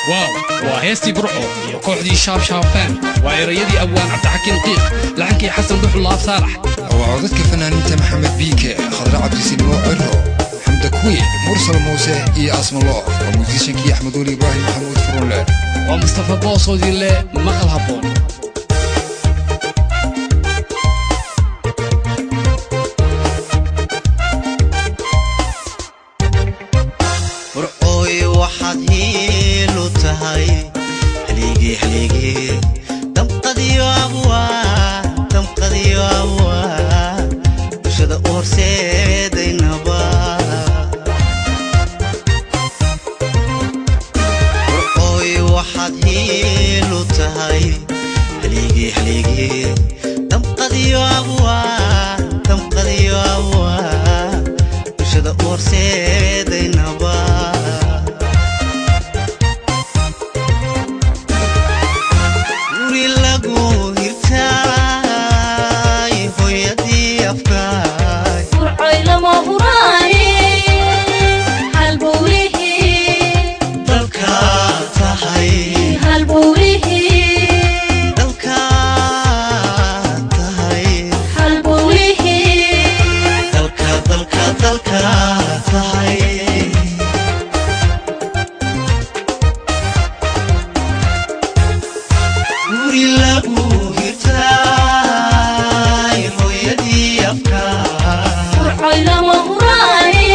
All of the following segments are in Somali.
Waaw, waa heestii Burco iyo kooxdii Shaab Shaabaan. Waa erayadii abwaan Cabdixakiin Qiiq, laxankii Xasan Dhuxul Laab Saalax. Waa codadka fanaaniinta Maxamed Biike, Khadra Cabdisinimo Ciro, Xamda Kuwi, Mursal Muuse iyo Asmaloof. Waa muusishankii Axmeduuli Ibraahim Maxamuud Furunle. Waa Mustafa Boosoodile, maqal habboon. Burcooy, waxaad hiilu tahay haligii haligii damqadiyo abwaa, damqadiyo abwaa, bulshada u horseedaynaba. Burcooy, waxaad hiilu tahay haligii haligii damqadiyo abwaa, damqadiyo abwaa, bulshada u horseedaynaba. Guri lagu hirtaay, hooyadii afkaay. Burcoy lama huraane, halbowlihii dalka tahay, halbowlihii dalka tahay, halbowlihii dalka, dalka, dalka tahay. Guri lagu hirtaay, hooyadii afkaay. Burcoy lama huraane,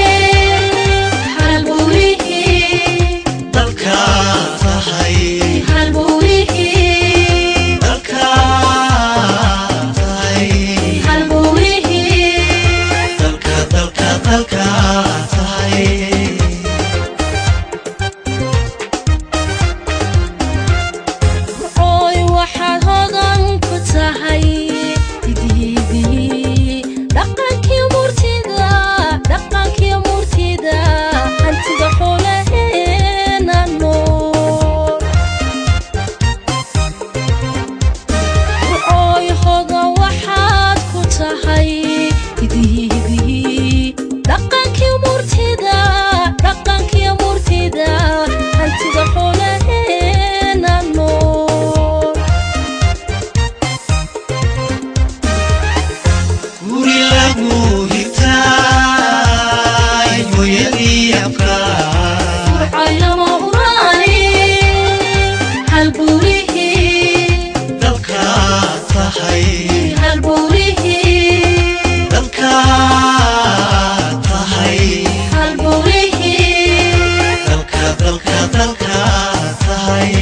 halbowlihii dalka tahay, halbowlihii dalka tahay, halbowlihii dalka, dalka, dalka tahay. Burcooy, waxaad hodan ku tahay hidihiidii dhaqankii murtida, dhaqankii murtida, hantida xoolaheena nool. Burcooy, hodan waxaad ku tahay hidihiidii dhaqankii murtida, dhaqankii murtida, hantida xoolaheena nool. Guri lagu hirtaay, hooyadii afkaay. Burcoy lama huraane, halbowlihii dalka tahay, halbowlihii dalka tahay, halbowlihii dalka, dalka, dalka tahay.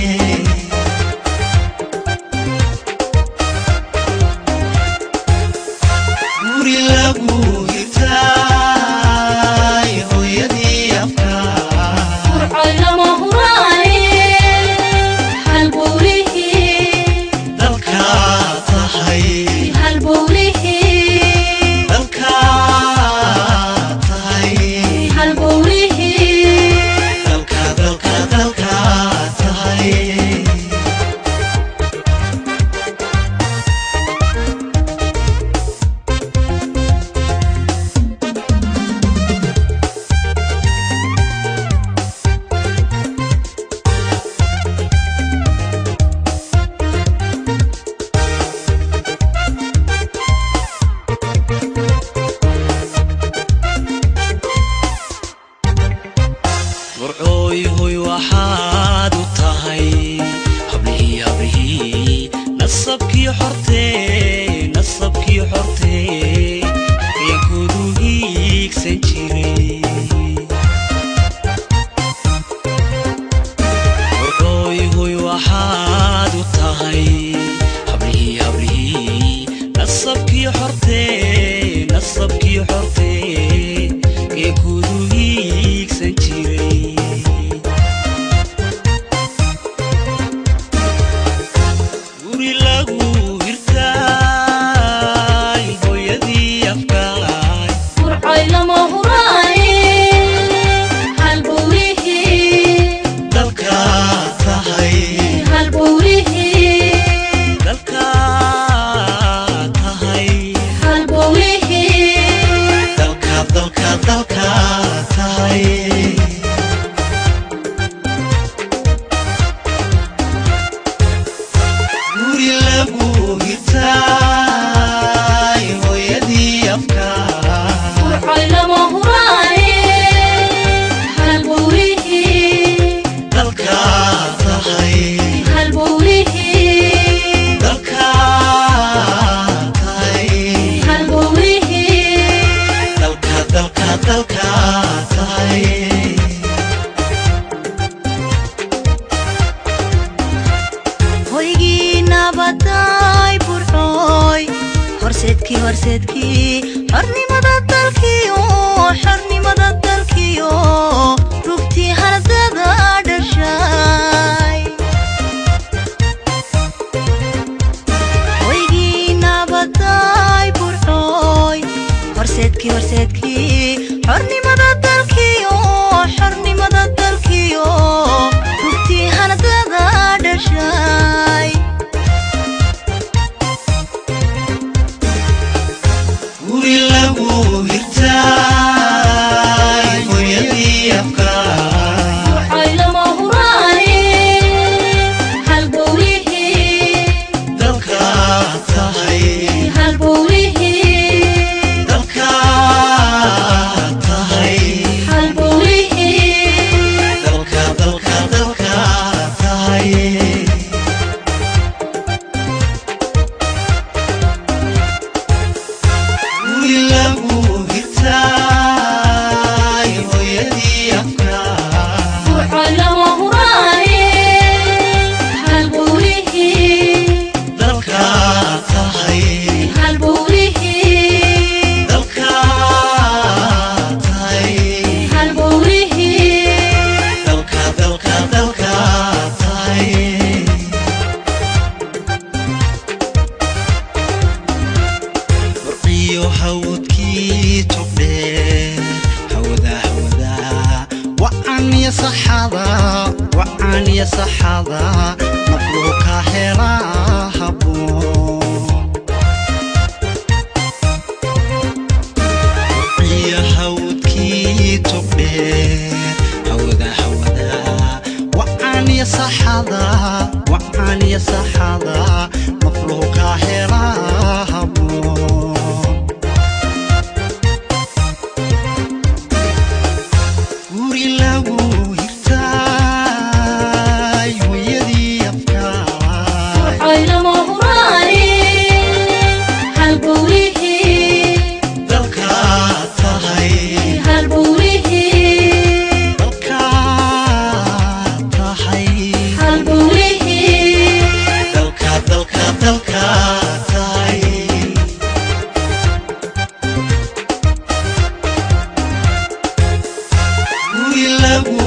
Guri lagu hirtaay, hooyadii afkaay. Burcoy lama huraane, halbowlihii dalka tahay, halbowlihii dalka tahay, halbowlihii dalka, dalka, dalka tahay. Burcooy, hoy waxaad u tahay hablihii hablihii nasabkii xortee, nasabkii xortee ee kudu hiigsan jiray. Burcooy, hoy waxaad u tahay hablihii hablihii nasabkii xortee, nasabkii xortee ee kudu hiigsan jiray. Horseedkii, horseedkii xornimada dalkiyo, xornimada dalkiyo, rugtii hanadada dhashay. Hoygii nabaday Burcooy, horseedkii, horseedkii xornimada dalkiyo, xornimada dalkiyo, rugtii hanadada dhashay. Guri lagu hirtaay hooyadii afkaay. Lama huraane halbowlihii Dalka tahay. Halbowlihii. Dalka tahay. Halbowlihii. Dalka, dalka, dalka tahay. Guri lagu hirtaay hooyadii afkaay. Lama huraane halbowlihii. Dalka tahay. Halbowlihii. Dalka tahay. Halbowlihii. Dalka, dalka, dalka tahay. Burciyo hawdkii togdheer, hawada, hawada wacan iyo saxada, wacan iyo saxada, nafluu ka helaa habboon. Burciyo hawdkii togdheer, hawada, hawada wacan iyo saxada, wacan iyo saxada, nafluu ka helaa habboon. Guri lagu hirtaay hooyadii afkaay. Lama huraane halbowlihii. Dalka tahay. Halbowlihii. Dalka tahay. Halbowlihii. Dalka, dalka, dalka tahay. Guri lagu